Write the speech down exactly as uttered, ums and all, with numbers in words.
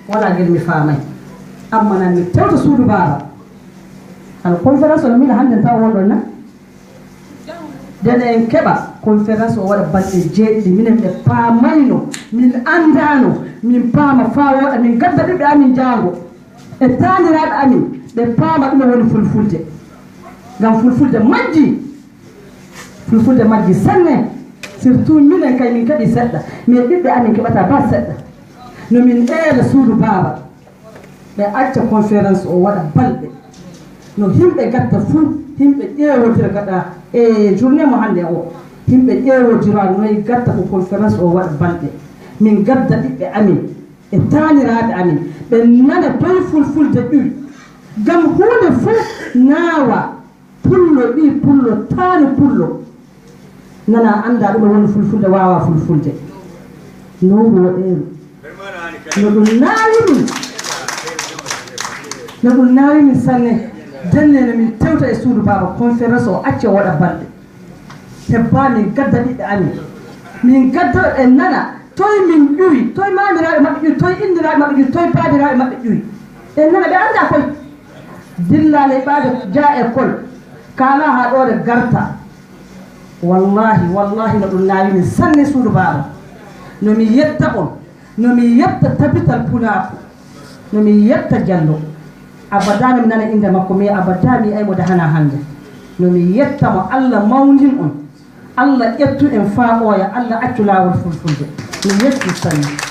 Wala ngel mi faamay. Amma nan mi tewta suudu baaba. Ano conférence on miɗa hannden taw wonɗon na? Dene en keɓa conférence o waɗa balɗe jeeɗiɗi, minen ɓe paamayno, min anndano, min paama faa wooɗa, min gadda ɓiɓɓe amin jaango e taaniraaɓe amin, ɓe paama ɗume woni fulfulde. Ngam fulfulde majji, fulfulde majji sanne, surtout minen kay min keɓi seɗɗa, mais ɓiɓɓe amin keɓata ba seɗɗa. No min eela suudu baaba, ɓe acca conférence o waɗa balɗe. No himɓe gatta fuu, himɓe ƴeewodira gaɗa e journée mo hannde o. Himɓe ƴeewodira noy gatta ko conférence o waɗa balɗe. Min gadda ɓiɓɓe amin e taaniraaɓe amin, ɓe nana toy fulfulde ƴuwi. Ngam huunde fuu naawa, pullo ɓii pullo, taani pullo. Nana annda ɗum woni fulfulde, waawa fulfulde. Nowru woɗeeru. No ɗum naawi min. No ɗum naawi min sanne. Denne no min tewta e suudu baaba conférence o acce o waɗa balɗe. Hebba min gadda ɓiɓɓe amin. Min gadda ɓe nana. Toy min ƴuwi, toy maamiraaɓe maɓɓe ƴuwi, toy inndiraaɓe maɓɓe ƴuwi, toy baabiraaɓe maɓɓe ƴuwi. Ɓe nana ɓe annda koy. Dilla neɓɓaaɗo jaa e kol. Kaala haa ɗoore garta. Wallahi, wallahi no ɗum naawi min sanne suudu baaba. No mi yetta on, no mi yetta tabital pulaaku, no mi yetta jallo. Abada no mi nana innde makko, mais abada mi ay mo dahana hannde. No mi yetta mo, Allah mawnin on. Allah ƴettu en faa ɓooya, Allah accu laawol fulfulde. Mi yetti sanne.